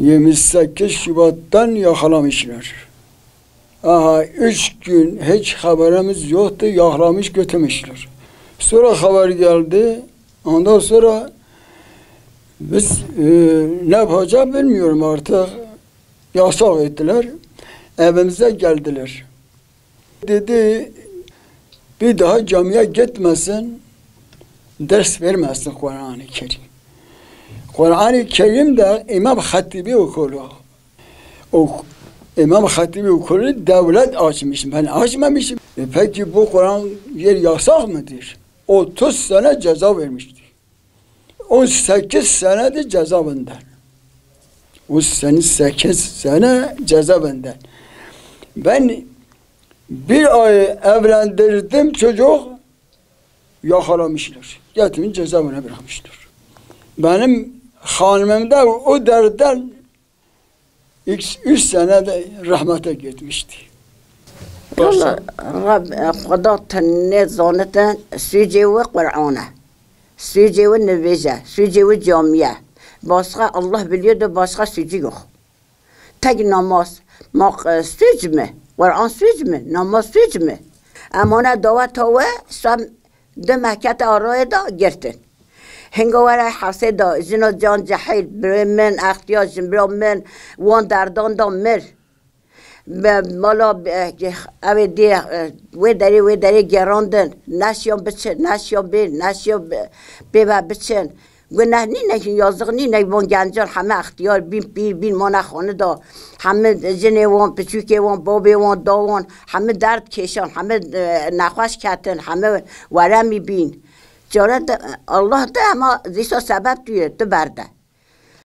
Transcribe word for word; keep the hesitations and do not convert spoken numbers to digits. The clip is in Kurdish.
Yirmi sekiz Şubat'tan yakalamışlar. Aha, üç gün hiç haberimiz yoktu, yakalamış götürmüşler. Sonra haber geldi, ondan sonra biz, e, ne yapacağız bilmiyorum artık. Yasak ettiler, evimize geldiler. Dedi, bir daha camiye gitmesin, ders vermesin Kur'an-ı Kerim. Kur'an-ı Kerim de İmam Hatibi okulu. O İmam Hatibi okulu devlet açmış, ben açmamışım. E, peki bu Kur'an yer yasak mıdır? Otuz sene ceza vermişti. On sekiz senedir cezaevinde. On sekiz sene cezaevinde. Ben bir ay evlendirdim çocuk, yakalamışlar. Getirmiş cezaevine bırakmışlar. Benim hanımım da o dertten üç, üç sene de rahmete gitmişti. Valla Rab, Xweda tenê zanitin sûcê wî Qur'an e. Sûcê wî nivêj e. Sûcê wî camî ye. Başqa Allah biliyordu, başqa sûcî yok. Tek namaz. Ma, e, sûc mi? Qur'an sûc mi? Namaz sûc mi? Em hane daweta we, şam di mehkete arayê de girtin. Hinga were hevsê de, jina can cehîl, birê min, extiyar jinbira min, wan derdan da mir. Be, mala, be, ev ê dê, e, wê derê, wê derê gerandin. Neşiyan biçin, neşiyan bên, neşiyan bi-, pê ve biçin. Guneh nîne ki, yazık nîne ki, van gencan heme extiyar bîn, pîr bîn, mane xanî da. Heme jinê wan, piçûkê wan, babê wan, da wan, heme derd kêşan, heme, e, nexweş ketin, heme weremî bîn. Çare de, Allah de, hema zîsa sebeb tu ye, tu berde.